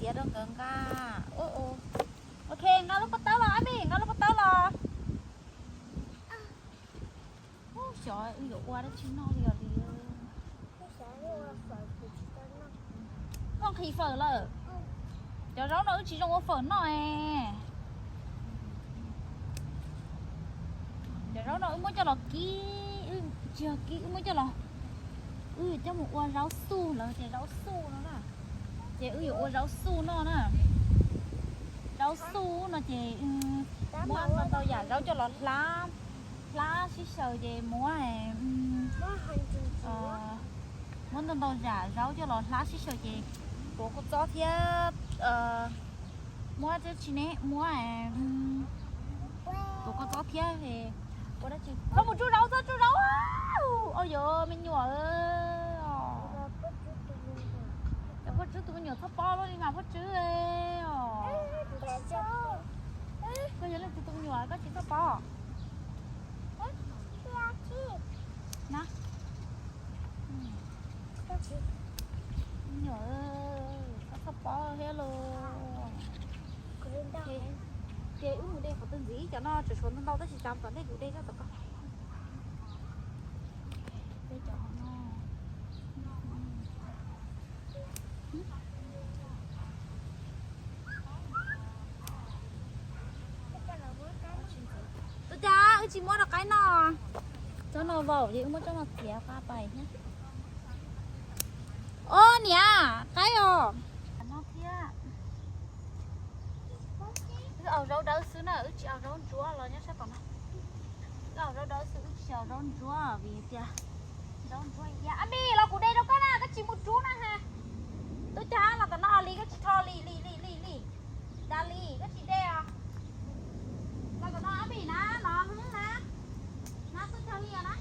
Rau nkawd nqa. Ok, nqa lub pob tawb los, Abi, nqa lub pob tawb los. Xyov wb yuav ua dab tsi noj li os li. Koj nqhis fawm lawm. Cov zaub no wb tsis zoo ua fawm noj. Cov zaub no wb muab coj los kib, wb tsis yog kib, wb muab coj los, wb coj mus ua zaub xuj lawv tias zaub xuj no na. Ces wb yuav ua zaub xuj noj na. Zaub xuj no ces muab ntau ntau yam zaub coj los hlab, hlab sib xyaw ces muab, muab ntau ntau yam zaub coj los hlab sib xyaw ces tuav kua txob thiab, muab tsi ne, muab tuav kua txob thiab. Ua dab tsi? Txhob mus tsuj zaub, txhob tsuj zaub. Au yog me nyuam. Cov Phaj Tswb tus me nyuam txhob pov luaj li mas Phaj Tswb os. Koj yog leej twg tus me nyuam koj tsis txhob pov na? Me nyuam, koj txhob pov thiab los. Ces wb mus de qhov twg ntxiv, cov no tseem tshuav ntau ntau tab sis tsam tom ntej kuv de zoj tom koj. De cov no. Ua cas wb tsis muab rau qaib noj? Tsob no vaum ces wb muab tsob no txiav qa pais thiab. Os niam, qaib os. No thiab. Wb au zaub dawb xwb na, wb tsis au zaub ntsuab los nyob sab tom no. Wb au zaub dawb xwb, wb tsis au zaub ntsuab vim tias zaub ntsuab ya. Ab Mis, los kuv de rau koj na, koj tsis mus rub na ha. Tub Cag, los tom no li, koj tsis rho li li li li li. Da li, koj tsis de os. Los tom no Ab Mis na, no na. Na Tub Cag li os na.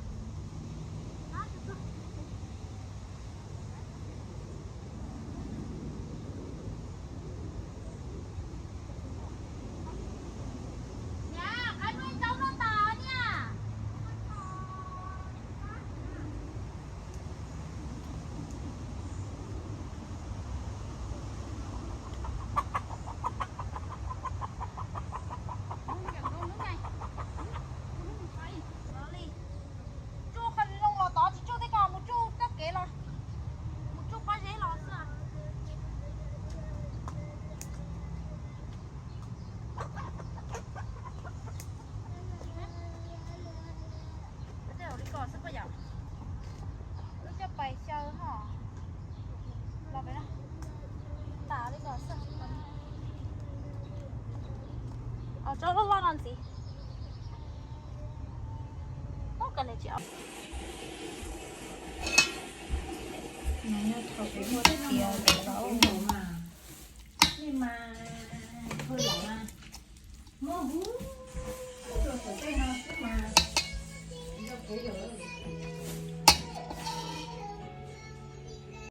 Niam, qaib muab zaub noj tas niam. Tsuj qhov zoo los tod, tsis tsuj tej ko, mus tsuj txoj kev los, mus tsuj pob zeb los xwb. Li ko xwb koj yam, wb coj pais xyaw ho. Los pem no, tas li ko xwb. Os, tsob loj loj no ntxiv. Ub, koj niam tsis Nws yog thaum kuv muaj tiav kuv tau ua mas, nej mas, thua yam mas, muab huv rau tus tej no xwb mas, yog kuv yog